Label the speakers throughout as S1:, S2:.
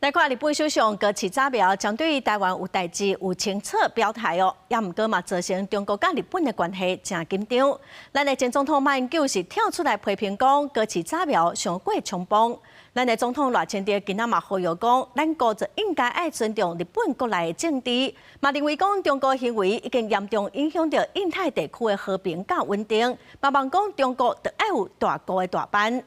S1: 來看日本首相高市早苗針對台灣有代誌有清楚表態哦，也毋過嘛造成中國佮日本的關係誠緊張。咱的前總統馬英九是跳出來批評講高市早苗傷過衝動。咱的總統賴清德今仔嘛呼籲講，咱國就應該愛尊重日本國內的政治，嘛認為講中國行為已經嚴重影響著印太地區的和平佮穩定，嘛望講中國著愛有大國的大範。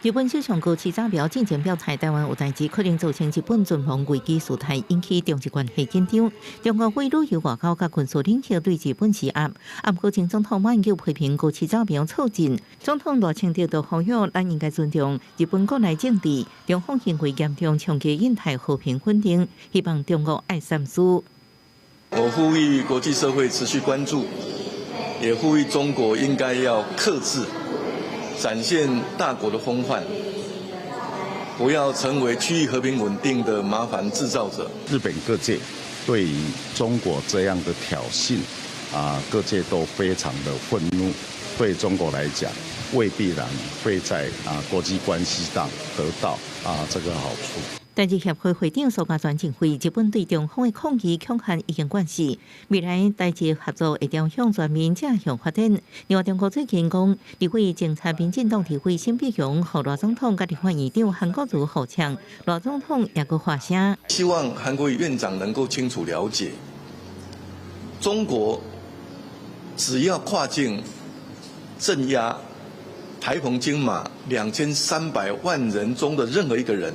S2: 日本首相高市早苗進前表態，台灣有代誌可能造成日本存亡危機事態，引起中日關係緊張。中國為旅遊外交佮軍事領袖對日本施壓。啊，毋過前總統馬英九批評高市早苗躁進，總統賴清德就呼籲咱應該尊重日本國內政治，中方行為嚴重衝擊印太和平穩定，希望中國愛三思。
S3: 我呼籲國際社會持續關注，也呼籲中國應該要克制，展現大國的風範，不要成為區域和平穩定的麻煩製造者。
S4: 日本各界對於中國這樣的挑釁，各界都非常的憤怒。對中國來講，未必然會在國際關係上得到這個好處。
S2: 台日協會會長蘇嘉全認為，日本對中方的抗議恐嚇已經慣勢，未來台日合作會朝向全面正向發展。另外，中國最近講，立委偵查民進黨立委沈伯洋予賴總統佮立法院長韓國瑜互嗆，賴總統也閣發聲。
S3: 希望韓國瑜院長能夠清楚了解，中國只要跨境鎮壓台澎金馬2300萬人中的任何一個人，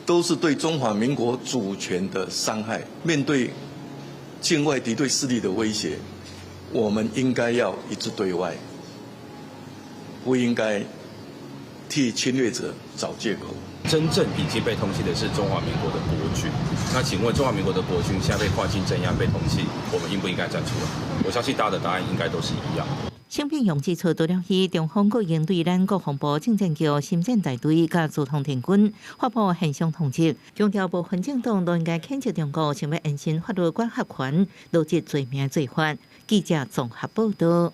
S3: 都是對中華民國主權的傷害。面對境外敵對勢力的威脅，我們應該要一致對外，不應該替侵略者找借口。
S5: 真正已經被通緝的是中華民國的國軍。那請問中華民國的國軍現在被跨境鎮壓、被通緝，我們應不應該站出來？我相信大家的答案應該都是一樣。
S2: 沈伯洋指出，除了去中方閣應對咱國防部政戰局心戰大隊佮資通電軍發布現場通緝，強調無分政黨都應該譴責中國，想欲延伸法律管轄權，羅織罪名罪法。記者綜合報道。